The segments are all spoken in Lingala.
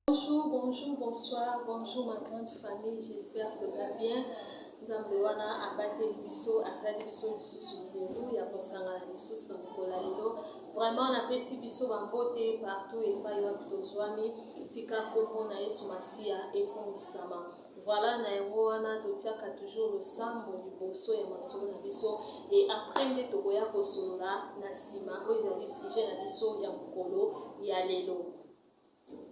Bonjour, bonjour, bonsoir, bonjour ma grande famille, j'espère que toza bien. Nzambe wana abateli biso, asali biso lisusu ngolu ya kosangana lisusu na mokolo ya lelo. Vraiment napesi biso bambote partout epai wapi tozwami, tika nkombo na Yesu Masiya ekumisama. Voilà, na yango wana totiaka toujours losambo liboso ya masolo na biso et après nde tokoya kosolola na nsima oyo ezali sujet na biso ya mokolo ya lelo.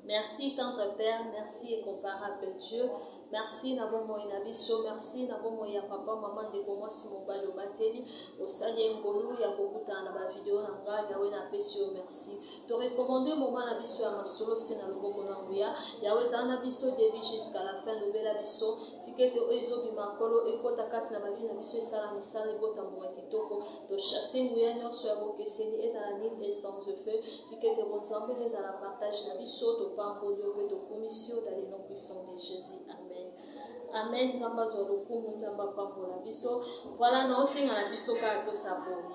Merci tendre père, merci incomparable Dieu. Merci na bomoi na biso, merci na bomoi ya papa, mama, ndeko mwasi, mobali obateli, osali ye ngolu ya kokutana na ba video na ngai, Yahweh napesi yo merci. To recommander moment na biso ya masolo se na loboko na nguya. Yahweh zala na biso début jusqu'à la fin, lobela biso. Tika ete oyo ezobima Nkolo ekota kati na ba vie na biso, esala misala, ebota mbuma kitoko. To chasser nguya nyonso ya bokeseni, ezala nul et sans effet. Tika ete bonzambe no ezala partage na biso, topamboli yo mpe tokumisi yo dans le nom puissant de Jésus. Amen. Amen. Nzambe azwa lokumu, Nzambe apambola biso. Voilà, naosenga na biso kaka tosabone.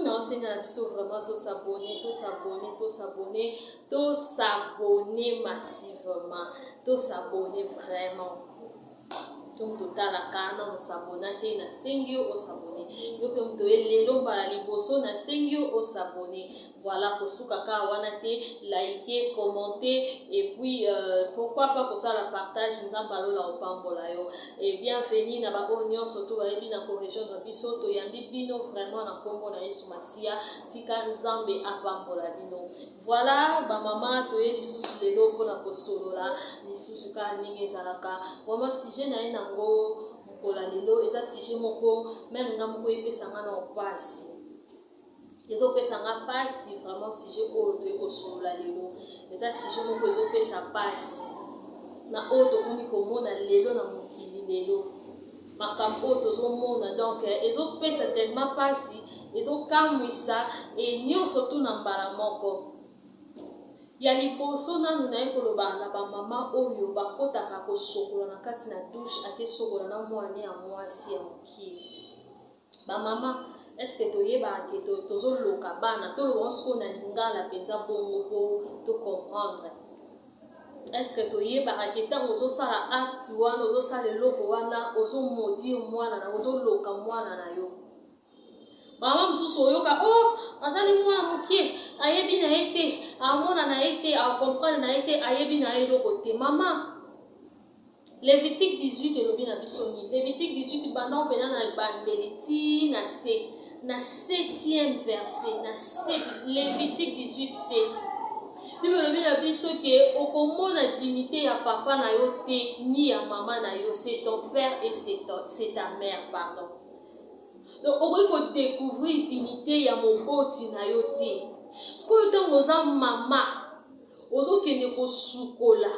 Naosenga na biso vraiment tosabone, tosabone, tosabone, tosabone massivement. Tosabone vraiment. To totalaka nano osabona te, nasengi yo osabone. Yo mpe moto oye lelo mbala liboso, nasengi yo osabone. Voilà, kosuka kaka wana te, liker, commenter et puis pourquoi pas kosala partage. Nzambe alola opambola yo. Et bienvenue na baoyo nyonso to bayebi na korejoindre biso, toyambi bino vraiment na nkombo na Yesu Masiya. Tika Nzambe apambola bino. Voilà, bamama, toye lisusu lelo mpona kosolola lisusu kaka ndenge ezalaka. Vraiment sujet na ye nango mokolo ya lelo eza sujet moko même nga moko epesanga na mpasi, ezopesa nga mpasi vraiment. Sujet oyo toye kosolola lelo eza sujet moko ezopesa mpasi na oyo tokomi komona lelo na mokili lelo, makambo oyo tozomona. Donc ezopesa tellement mpasi, ezokamwisa e nyonso tu na mbala moko. Ya liboso nanu naye koloba na bamama oyo bakotaka kosokola na kati na douche, akesokola na mwana ya mwasi ya mokie. Bamama, est-ce toyebaka ke tozoloka bana? Toloba sikoyo na lingala mpenza bongo mpo tocomprendre. Est-ce toyebaka ke ntango ozosala acte wana, ozosala eloko wana, ozomaudire mwana na, ozoloka mwana na yo? Mama mosusu oyoka: "O oh, azali mwana mokie, ayebi na ye te, amona na ye te, acomprendre na ye te, ayebi na ye eloko te." Mama, Lévitique 18 elobi na biso nini? Lévitique 18, banda mpena na ebandeli ti na se na 7e verset na 7. Lévitique 18 7, Bible elobi na biso ke okomona dignité ya papa na yo te ni ya mama na yo. C'est ton père et c'est ta mère, pardon. Donc okoki kodécouvrir dignité ya moboti na yo te. Sikoyo ntango oza mama, ozokende kosukola,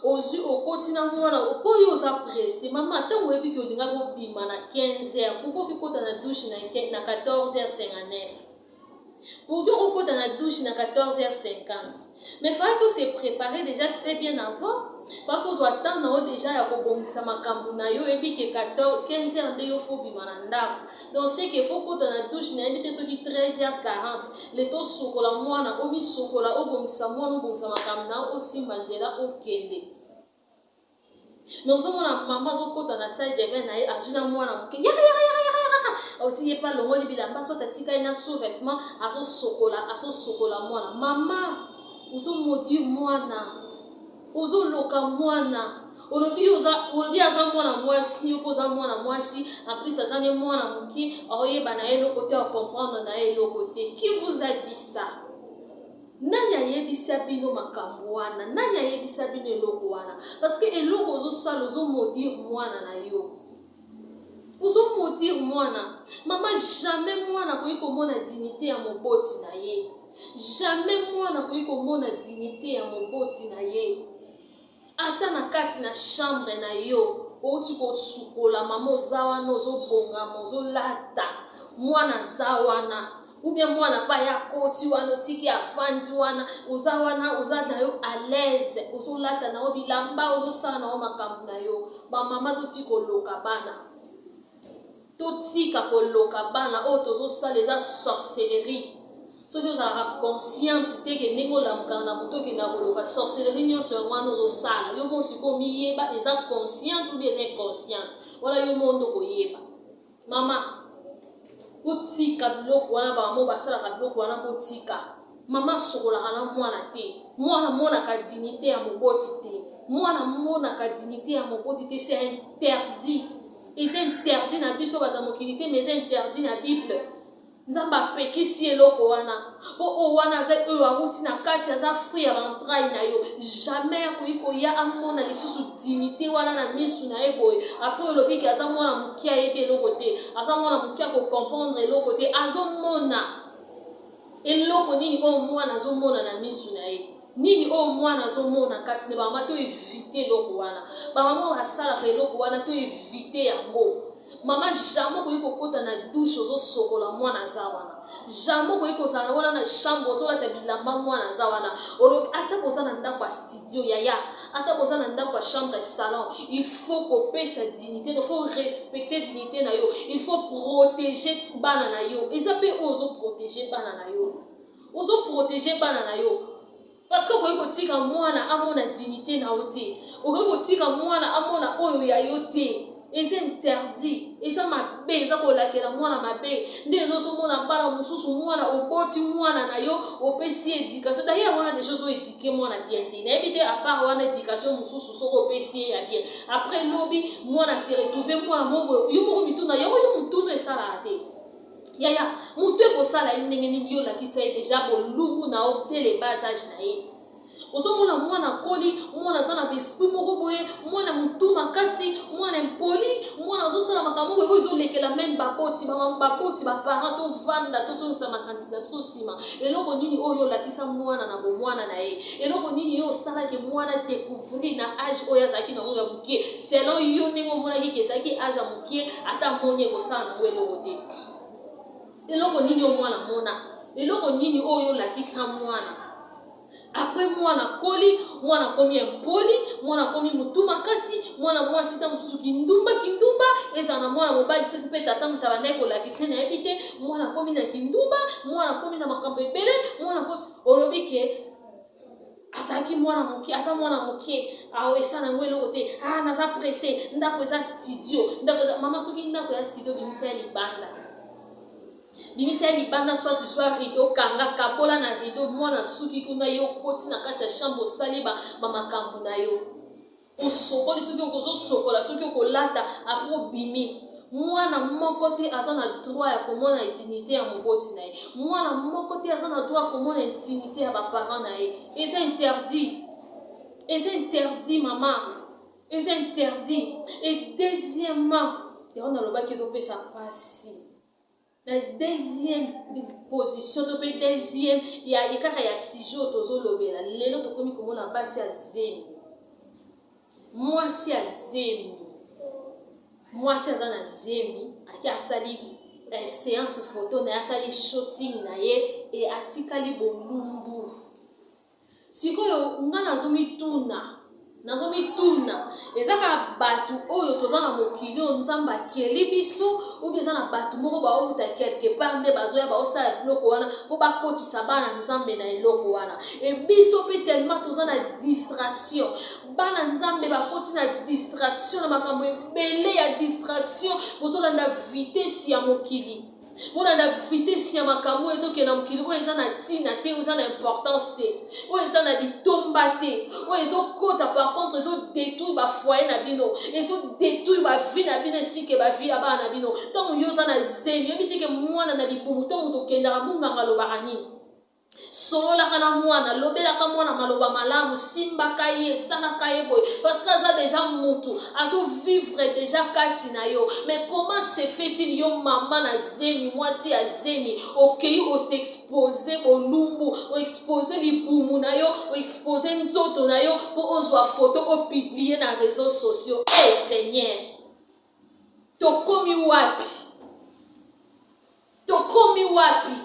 ozwi okoti na mwana mpo oyo oza pressé. Mama, ntango oyebi ke olingaki obima na 15 heures, pourquoi okikota na douche na 14 heures 59? Pourquoi okokota na douche na 14 heures 50? Mais fallait que se préparer déjà très bien avant, fallait kozwa temps na yo déjà ya kobongisa makambo na yo. Oyebi ke 15 heures nde yo faut obima na ndako, donc c'est que faut kota na douche, nayebi te, soki 13 heures 40 le tosokola mwana, omisokola, obongisa mwana, obongisa makambo na yo, osimba nzela, okende. Mais ozomona mama azokɔta na salle de bain na ye, azwi na mwana moke, yaka yaka yaka yaka yaka, oti ye mpe alongoli bilamba, soki atikali na sous-vêtement, azosokola, azosokola mwana. Mama, ozomaudire mwana, ozoloka mwana. Olobi, olobi aza mwana mwasi, yo mpo oza mwana mwasi, en plus aza ne mwana moke, akoyeba na ye eloko te, acomprendre na ye eloko te. Qui vous a dit ça? Nani ayebisa bino makambo wana? Nani ayebisa bino eloko wana? Parce que eloko ozosala, ozomaudire mwana na yo, ozomaudire mwana. Mama, jamais mwana akoki komona dignité ya moboti na ye. Jamais mwana akoki komona dignité ya moboti na ye. Ata na kati na chambre na yo, outi kosukola, mama, oza wana, ozobongama, ozolata, mwana aza wana, ou bien mwana mpe aya akoti wana, otiki avandi wana, oza wana, oza na yo à l'aise, ozolata na yo bilamba, ozosala na yo makambo na yo. Bamama, totika koloka bana, totika koloka bana. Oyo tozosala eza sorcellerie. Soki ozalaka consciente te ke ndenge olamukaka na butu okendaka koloka sorcellerie nyonso yango wana ozosala yo moko sikoyo omiyeba eza consciente ou bien eza inconsciente wana yo moko nde okoyeba mama botika biloko wana bamama basalaka biloko wana botika mama asokolaka na mwana te mwana amonaka dignité ya moboti te mwana amonaka dignité ya moboti te c'est interdit eza interdit na biso bato ya mokili te mais eza interdit na bible Nzambe apekisi eloko wana po oyo wana aza oyo awuti na kati aza fruit ya ba entrailles na yo jamais akoki koya amona lisusu dignité wana na misu na ye boye après olobi ke aza mwana moke ayebi eloko te aza mwana moke ako comprendre eloko te azomona eloko nini oyo mwana azomona na misu na ye nini oyo mwana azomona kati na bamama to evite eloko wana bamama oyo basalaka eloko wana to evite yango Mama jamais okoki kokota na douche ozosokola mwana aza wana jamais okoki kozala wana na chambre ozolata bilamba mwana aza wana olobi ata boza na ndako ya studio yaya ata boza na ndako ya chambre ya salon il faut kopesa dignité il faut respecter dignité na yo il faut protéger bana na yo eza mpe oyo ozoprotege bana na yo ozoprotege bana na yo Parce que okoki kotika mwana amona dignité na yo te. Okoki kotika mwana amona oyo ya yo te. Eza interdit, eza mabe, eza kolakela mwana mabe. Nde lelo ozomona bana mosusu mwana oboti mwana na yo opesi ye education. D'ailleurs wana deja ozo eduquer mwana bien te. Nayebi te à part wana education mosusu soki opesi ye ya bien. Après lobi mwana se retrouver mwana moko yo moko mituna yango yo motuna esalaka te. Yaya, mutu ekosala ye ndenge nini yo olakisa ye deja bolumbu na yo dès le bas age na ye. Ozomona mwana akoli, mwana aza na esprit moko boye, mwana mutu makasi, mwana impoli, mwana azosala makambo boye oyo ezolekela meme baboti, baboti ba parents tovanda tozongisa makanisi na biso nsima. Eloko nini oyo olakisa mwana na bomwana na ye? Eloko nini yo osalaki mwana découvrir na age oyo azalaki nango ya moke? Selon yo ndenge omonaki ke ezalaki age ya moke, ata amoni ekosala nango eloko te. Eloko nini oyo mwana amona? Eloko nini oyo olakisa mwana? Après mwana akoli, mwana akomi impoli, mwana akomi mutu makasi, mwana mwasi ntango mosusu kindumba kindumba, ezala na mwana mobali soki mpe tata moto abandaki kolakisa ye nayebi te, mwana akomi na kindumba, mwana akomi na makambo ebele, mwana akomi olobi ke azalaki mwana moke, aza mwana moke, awa esala yango eloko te, ah naza presse, ndako eza studio, ndako eza mama, soki ndako ya studio bimisa ya libanda. Bimisa ye libanda soit zwa rideau kanga kabola na rideau mwana suki kuna yo okoti na kati ya chambre osali ba, ba makambo na yo osokoli soki okozosokola soki okolata apres obimi mwana moko te aza na droit ya komona intimité ya moboti na ye mwana moko te aza na droit ya komona intimité ya baparent na ye eza interdit eza interdit mama eza interdit et deuxièmement yango nalobaki ezopesa mpasi Na deuxième position to pe deuxième ya kaka ya sujet oyo tozolobela lelo tokomi komona basi ya zemi mwasi ya zemi mwasi aza na zemi ake asali eh, séance photo na ye asali shooting na ye e atikali bolumbu Sikoyo nga nazo mituna, nazo mituna eza kaka batu oyo toza na mokili oyo Nzambe akeli biso ou bien eza na batu moko bawuta quelque part nde bazoya baosala biloko wana po bakotisa bana Nzambe na eloko wana. Et biso pe tellement toza na distraction, bana Nzambe bakoti na distraction na makambo ebele ya distraction, bozolanda vitesse ya mokili. Bolanda vitesse ya makambo oyo ezokende na mokili oyo eza na ntina te, oyo eza na importance te, oyo eza na litomba te, oyo ezokota par contre ezodetruire ba foyer na bino, ezodetruire ba vie na bino esike ba vie ya bana na bino. Ntango yo oza na zemi, oyebi te ke mwana na libumu, ntango tokendaka munganga alobaka nini? Sololaka na mwana, lobelaka mwana maloba malamu, simbaka ye, salaka ye boye parce que aza dejà mutu, azo vivre dejà kati na yo. Mais comment se fait-il yo mama na zemi, mwasi ya zemi, okeyi o s'exposer bolumbu, o exposer libumu na yo, o exposer nzoto na yo po ozwa photo o publier na reseaux sociaux. Eh Seigneur! Tokomi wapi? Tokomi wapi?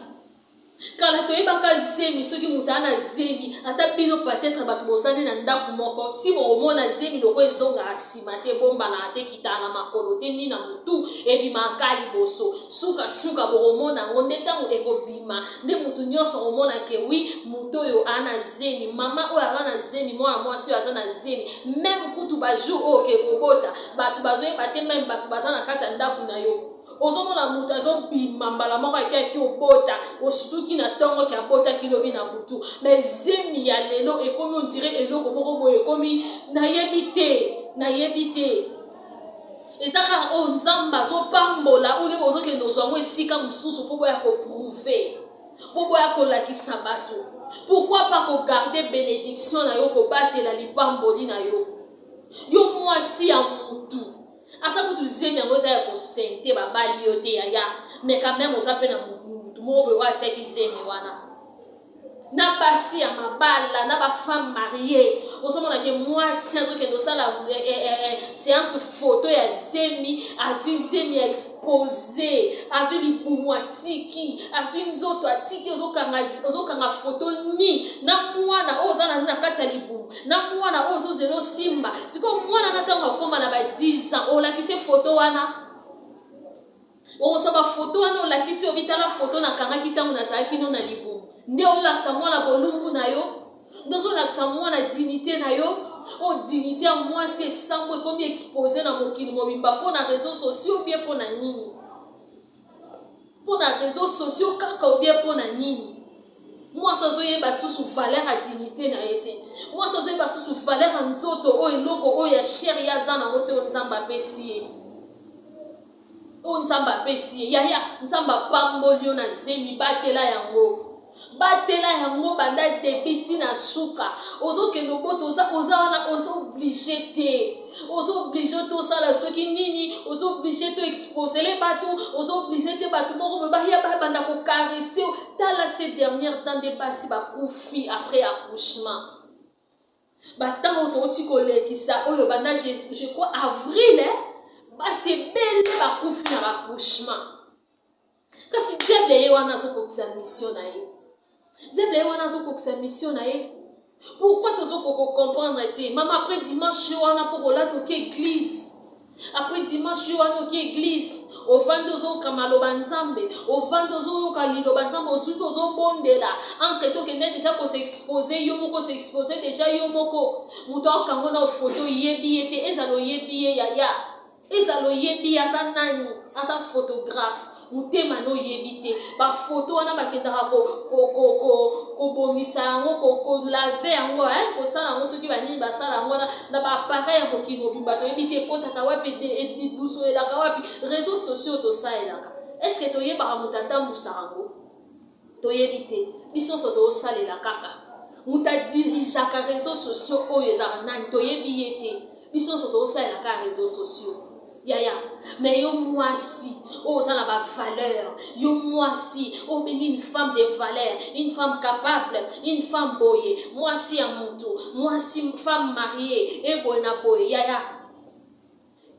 Kala toyebaka zemi soki moto aa na zemi, ata bino peut-être bato bozali na ndako moko ti bokomona zemi lokola ezongaka nsima te, ebombanaka te, ekitaka na makolo te ni na motu, ebimaka liboso. Suka suka bokomona yango nde ntango ekobima nde moto nyonso akomona ke oui, moto oyo aa na zemi, mama oyo aza na zemi, mwana mwasi oyo aza na zemi. Meme kutu ba jour oyo oke kobota, bato bazoyeba te, meme bato baza na kati ya ndako na yo. Ozomona moto azobima mbala moko ake aki obota, osutuki na ntongo ke abotaki lobi na butu. Mais zemi ya lelo ekomi on dirait eloko moko boye ekomi, nayebi te, nayebi te. Eza kaka oyo Nzambe azopambola, oyo nde bozokende kozwa yango esika mosusu mpo boya koprouve, mpo boya kolakisa bato. Pourquoi pas kogarde benediction na yo, kobatela lipamboli na yo? Yo mwasi ya mutu, ata kutu zemi yango eza ya kosente, babali yo te yaya, mais quand même oza mpe na mutu moko boye oyo atiaki zemi wana. Na basi ya mabala, na bafemme marie, ozomona ke mwasi azokende osala séance photo ya zemi, azwi zemi ya expose, azwi libumu atiki, azwi nzoto atiki, ozokanga photo ni na mwana oyo oza na kati ya libumu, na mwana oyo ozozela osimba. Sikoyo mwana na ntango akóma na ba 10 ans, olakisi photo wana, okozwa bafoto wana, olakisi, obitala foto nakangaki ntango nazalaki no na libumu. Nde olakisa mwana bolumbu na yo, nde ozolakisa mwana dignité na yo. Oyo dignité ya mwasi esango ekomi expose na mokili mobimba mpo na réseaux sociaux, bien mpo na nini? Mpo na réseaux sociaux kaka, ou bien mpo na nini? Mwasi azoyeba susu valeur ya dignité na ye te. Mwasi azoyeba susu valeur ya nzoto oyo, eloko oyo ya cher ye aza nango te, oyo Nzambe apesi ye, oyo Nzambe apesi ye. Yaya, Nzambe apamboli yo na zemi, batela yango, batela yango banda début ti na suka. Ozokende obota, oza wana, oza obligé te, oza obligé te osala soki nini, oza obligé te exposele bato, oza obligé te bato moko boye baya babanda kocaresser. Tala, ces derniers temps nde basi bakufi après accouchement. Batango touti kolekisa oyo, banda je crois avril, basi ebele bakufi na baaccouchement. Kasi diable ye wana azokokisa mission na ye, diable ye wana azokokisa mission na ye. Pourquoi tozokoka comprendre te? Mama, après dimanche yo wana mpo kolata oke église, après dimanche yo wana oke église, ovandi ozoyoka maloba Nzambe, ovandi ozoyoka liloba Nzambe, ozwi mpe ozobondela. Entre tokende déjà kos'exposer yo moko, s'exposer déjà yo moko, moto aokango na foto, oyebi ye te. Ezala oyebi ye, yaya, ezala oyebi ye, aza nani? Aza photographe, motema na oyebi te. Bafoto wana bakendaka kobongisa yango, kolaver yango, kosala yango soki banini, basala yango wana na baappareil ya mokili mobimba. Toyebi te ekotaka wapi, ebusoelaka wapi. Réseaux sociaux tosalelaka, est-ce toyebaka moto atambusaka yango? Toyebi te. Biso nyonso tozosalela kaka. Moto adirigeaka réseaux sociaux oyo ezalaka nani? Toyebi ye te. Biso nyonso tozosalela kaka réseaux sociaux, yaya. Mais yo mwasi oyo oza na bavaleur, yo mwasi oyo obengi une femme de valeur, une femme capable, une femme boye, mwasi ya motu, mwasi femme mariée, eboye na boye, yaya,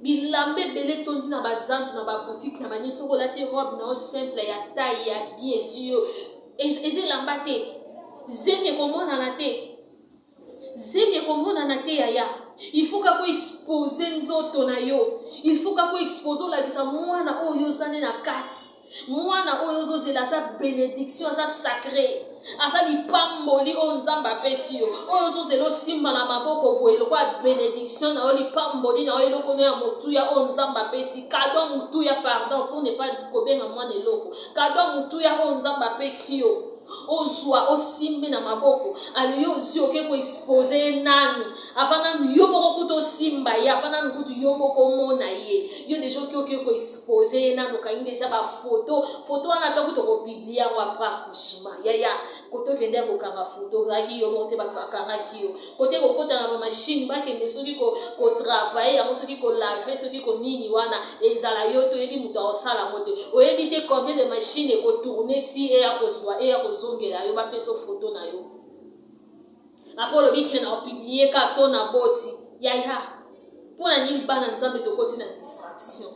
bilamba ebele etondi na bazambe, na baboutique, na bani. Soki olati robe na yo simple ya taille ya bien, ezwi yo, eza elamba te, zemi ekomonana te, zemi ekomonana te. Yaya, il faut kaka koexposer nzoto na yo, il faut kaka koexposer, olakisa mwana oyo oza nde na kati, mwana oyo ozozela, aza bénédiction, aza sacré, aza lipamboli oyo Nzambe apesi yo, oyo ozozela osimba na maboko boye lokola bénédiction na yo, lipamboli na yo, eloko no ya motuya oyo Nzambe apesi, cadeau motuya, pardon, pour ne pas kobenga mwana eloko, cadeau motuya oyo Nzambe apesi yo, ozwa osimbi na maboko. Ale yo ozwi, oke koexposer ye nanu, avant nanu yo moko kutu osimba ye, avant nanu kutu yo moko omona ye, yo déjà oke koexposer ye nanu, okangi déjà bafoto. Foto wana ata kutu okopublier yango après accouchement, yaya, kote okende kokanga foto, ozalaki yo moko te, bato bakangaki yo. Kote kokota na bamachine, bakende soki kotravailler yango, soki kolaver, soki konini wana, ezala yo te, oyebi moto akosala yango te, oyebi te combien de machine ekotourner ti eya kozwa, eya kozongela yo, bapesa foto na yo. Après olobi ke na opublier ka so na boti. Yaya, mpo na nini bana Nzambe tokoti na distraction?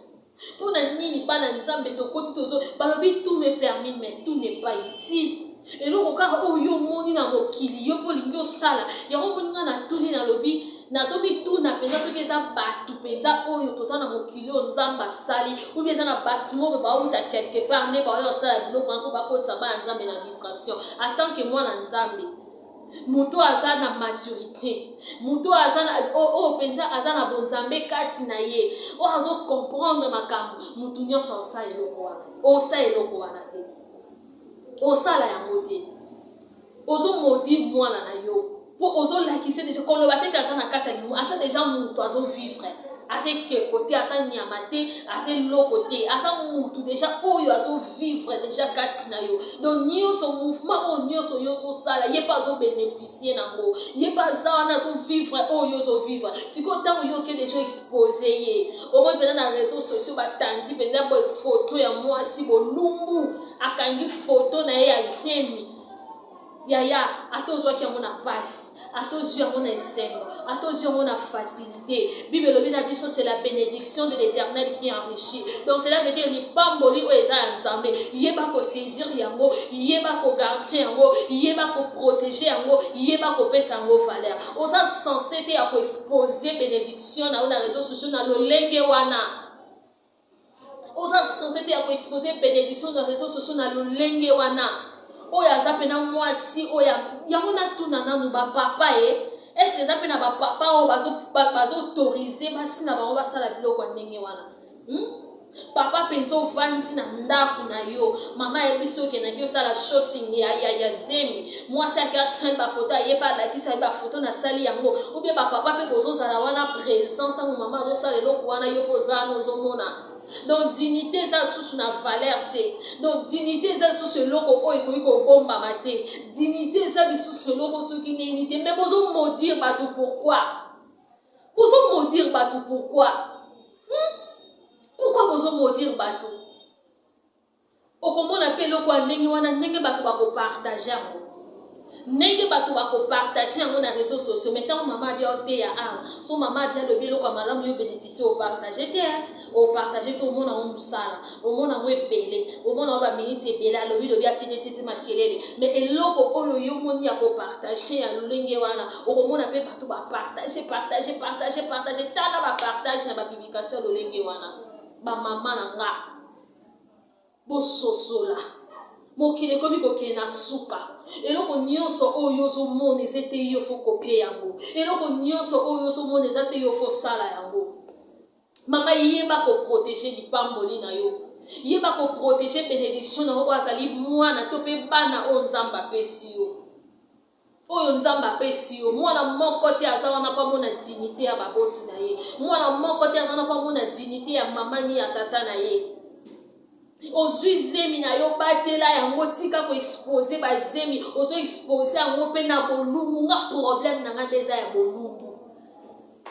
Mpo na nini bana Nzambe tokoti tozo balobi tout m'est permis mais tout n'est pas utile? Eloko kaka oyo yo omoni na mokili, yo mpe olingi osala yango. Omoni, nga natuni, nalobi, nazomituna mpenza soki eza bato mpenza oyo toza na mokili oyo Nzambe asali, ou bien eza na bato moko bauta quelque part nde baoya kosala biloko wana mpo bakotisa bana Nzambe na distraction. En tant que mwana Nzambe, moto aza na maturité, moto aza oyo mpenza aza na bonzambe kati na ye, oyo azocomprendre makambo, motu nyonso osala eloko wana, osala eloko wana te, osala yango te. Ozomodi mwana na yo mpo ozolakisa déjà, koloba te ke aza na kati ya libumu, aza déjà moto, azovivre, aza ekeko te, aza nyama te, aza eloko te, aza mutu déjà oyo azovivre déjà kati na yo. Donc nyonso, mouvement oyo nyonso yo ozosala, ye mpe azobénéficie nango, ye mpe aza wana, azovivre oyo ozovivre. Sikoyo ntango yo oke déjà expose ye, omoi mpenza na réseau sociaux batandi mpenza foto ya mwasi bolumbu, akangi foto na ye ya zemi. Yaya, ata ozwaki yango na pasi, ata ozwi yango na esengo, ata ozwi yango na facilité, Bible elobi na biso: "C'est la bénédiction de l'Éternel qui enrichit." Donc cela veut dire lipamboli oyo eza ya Nzambe, yeba kosaisir yango, yeba kogarder yango, yeba koprotéger yango, yeba kopesa yango valeur. Oza censé te ya koexpose bénédiction na yo na réseau sociaux na lolenge wana. Oza censé te ya koexpose bénédiction na réseau sociaux na lolenge wana. Oyo aza mpena mwasi oyo yango, natuna nanu bapapa ye, est-ce eza mpe na bapapa oyo bazoautoriser basi na bango basala biloko ya ndenge wana, Papa mpenza ovandi na ndako na yo, mama ayebi soki okendaki osala shooting ya zemi, mwasi ake asali bafoto, aye mpe alakisi aye bafoto nasali yango. Ou bien bapapa mpe bozozala wana présent ntango mama azosala eloko wana, yo mpe oza wana ozomona. Donc dignité eza susu na valeur te. Donc dignité eza lisusu eloko oyo ekoki kobombama te. Dignité eza lisusu eloko soki nini te. Mais bozomaudire bato pourquoi? Bozomaudire bato pourquoi, Pourquoi bozomaudire bato? Okomona mpe eloko ya ndenge wana, ndenge bato bakopartager yango, ndenge bato bakopartager yango na réseau sociaux. Mais ntango mama abia oteya awa, so mama abia alobi eloko ya malamu, yo bénéficie, opartager te, opartager te. Omona yango mosala, omona yango ebele, omona yango baminiti ebele, alobi lobi, atitititi makelele. Mais eloko oyo yo moni ya kopartager ya lolenge wana, okomona mpe bato bapartager, partage, partage, partage. Tala bapartage na bapublication ya lolenge wana. Bamama na nga, bososola, mokili ekomi kokende na suka. Eloko nyonso oyo ozomona eza te yo faut copier yango. Eloko nyonso oyo ozomona eza te yo faut sala yango. Mama, yeba koprotéger lipamboli na yo, yeba koprotéger bénédiction na yo oyo azali mwana to mpe bana oyo Nzambe apesi yo, oyo Nzambe apesi yo. Mwana moko te aza wana mpo amona dignité ya baboti na ye. Mwana moko te aza wana mpo amona dignité ya mama ni ya tata na ye. Ozwi zemi na yo, batela yango, tika koexposer bazemi. Ozoexposer yango mpe na bolumbu. Nga problème na nga nde eza ya bolumbu,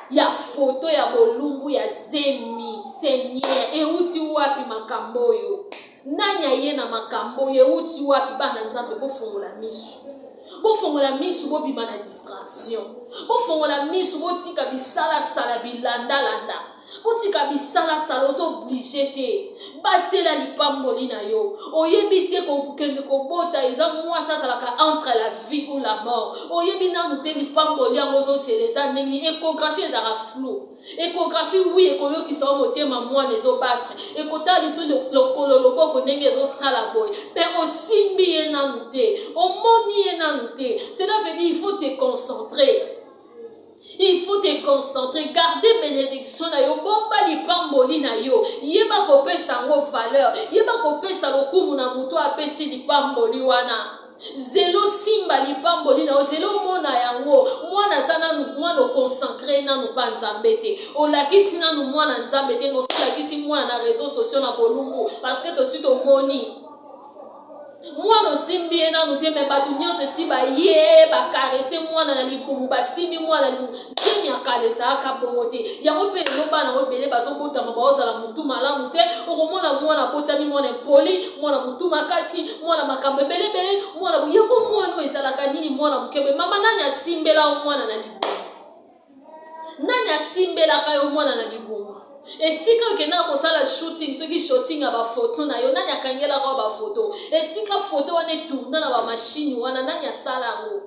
ya foto ya bolumbu ya zemi. Seigneur, euti wapi makambo oyo? Nani aye na makambo oyo? Euti wapi? Bana Nzambe, bofongola miso, bofongola miso, bobima na distraction, bofongola miso, botika bisalasala, bilandalanda, botika bisalasala. Oza obligé te. Batela lipamboli na yo. Oyebi te, kokende kobota eza mwasi azalaka entre la vie ou la mort. Oyebi nanu te lipamboli yango ozosela eza ndenge. Échographie ezalaka flou. Échographie, oui, ekoyokisa yo motema mwana ezobattre, ekotala liso, lokolo, loboko ndenge ezosala boye, mpe osimbi ye nanu te, omoni ye nanu te. Cela veut dire il faut te concentrer, il faut te concentrer, garder bénédiction na yo, bomba lipamboli na yo, yeba kopesa yango valeur, yeba kopesa lokumu na moto apesi lipamboli wana. Zelo simba lipamboli na yo, zelo mona yango. Mwana aza nanu mwana, oconsacrer nanu mpa Nzambe te, olakisi nanu mwana Nzambe te, mosi olakisi mwana na réseau sociaux na bolumbu, parce que tosi tomoni mwana, osimbi ye nanu te, mais bato nyonso esi baye bacaresser mwana na libumu, basimbi mwana libumu. Zemi ya kala ezalaka bongo te. Yango mpe lelo bana ngo ebele bazobotama, baozala motu malamu te. Okomona mwana abotami mwana impoli, mwana motu makasi, mwana makambo ebelebele, mwana yango. Mwana oyo ezalaka nini? Mwana mokebe. Mama, nani asimbela yo mwana na libumu? Nani asimbelaka yo mwana na libumu? Esika okendaka kosala shooting, soki shooting ya bafoto na yo, nani akangelaka yo bafoto? Esika foto wana etourna na bamashine wana, nani asala yango?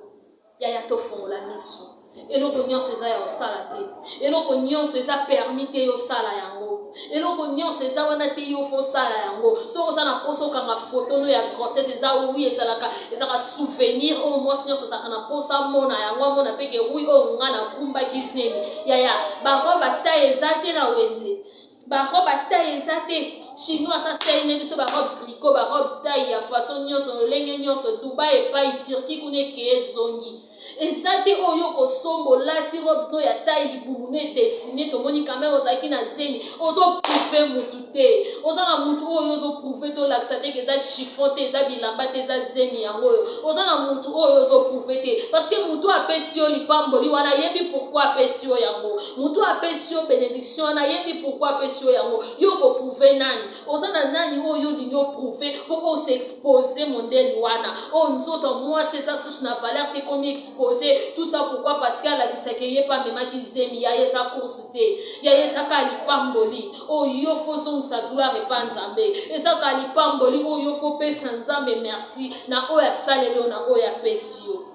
Yaya, tofongola miso. Eloko nyonso eza ya kosala te, eloko nyonso eza permis te yosala yango, eloko nyonso eza wana te yo fosala yango. Soki oza na mposa okanga foto no ya grossesse, eza oui, ezalaka souvenir oyo mwasi nyonso azalaka na mposa amona yango, amona mpe ke oui, oyo nga nakumbaki zemi. Yaya, barobe ata eza te na wenze, barobe ata eza te. Chinois aza asali biso barobe tricot, barobe taille ya façon nyonso, lolenge nyonso. Dubai epai, Turquie kuna, eke ezongi, eza te oyo kosomba. Olati robe no ya taille, libumu no edessiner, tomoni quand même ozalaki na zemi. Ozoprouver mutu te, oza na mutu oyo ozoprouver te, olakisa te ke eza chiffon te, eza bilamba te, eza zemi yango oyo. Oza na mutu oyo ozoprouver te, parce que mutu apesi yo lipamboli wana ayebi pourquoi apesi yo yango. Mutu apesi yo bénédiction wana ayebi pourquoi apesi yo yango. Yo koprouver nani? Oza na nani oyo olingi oprouver mpo os'exposer modèle wana oyo? Nzoto mwasi eza susu na valeur te, komi expose, tout ça pourquoi? Parce que alakisaki ye mpe amemaki zemi. Ya ye eza course te, ya ye ezaka lipamboli oyo yo fozongisa gloire epa Nzambe. Ezaka lipamboli oyo fopesa Nzambe merci na oyo asaleli yo, na oyo apesi yo.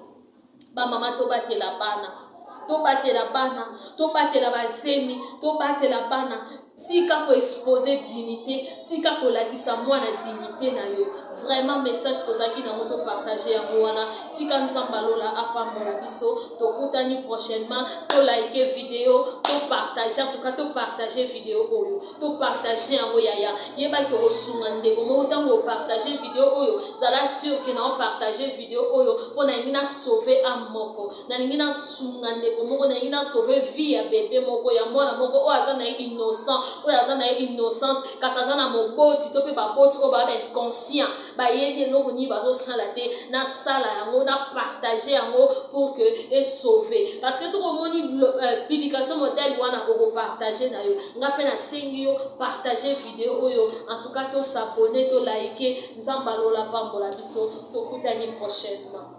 Bamama, tobatela bana, tobatela bana, tobatela bazemi, tobatela bana. Tika koexposer dignité, tika kolakisa mwana dignité na yo. Vraiment, message tozalaki nango topartager yango wana. Tika Nzambe alola apambola biso. Tokutani prochainement. Tolike video, topartager, en tout cas topartager video oyo, topartager yango. Yaya, yebaki okosunga ndeko moko ntango opartager video oyo. Zala sûr ke na opartager video oyo mpo nalingi nasauver âme moko, nalingi nasunga ndeko moko, nalingi nasauver vie ya bebe moko, ya mwana moko oyo aza na ye innocent, oyo aza na ye innocente, kasi aza na moboti to mpe baboti oyo baa bainconscient, bayebi eloko nini bazosala te. Nasala yango, napartager yango pour que esauve, parce que soki omoni publication modèle wana, okopartager na yo. Nga mpe nasengi yo, partage video oyo. En tout cas, tos'abonner, tolike. Nzambe alola pambola biso. Tokutani prochainement.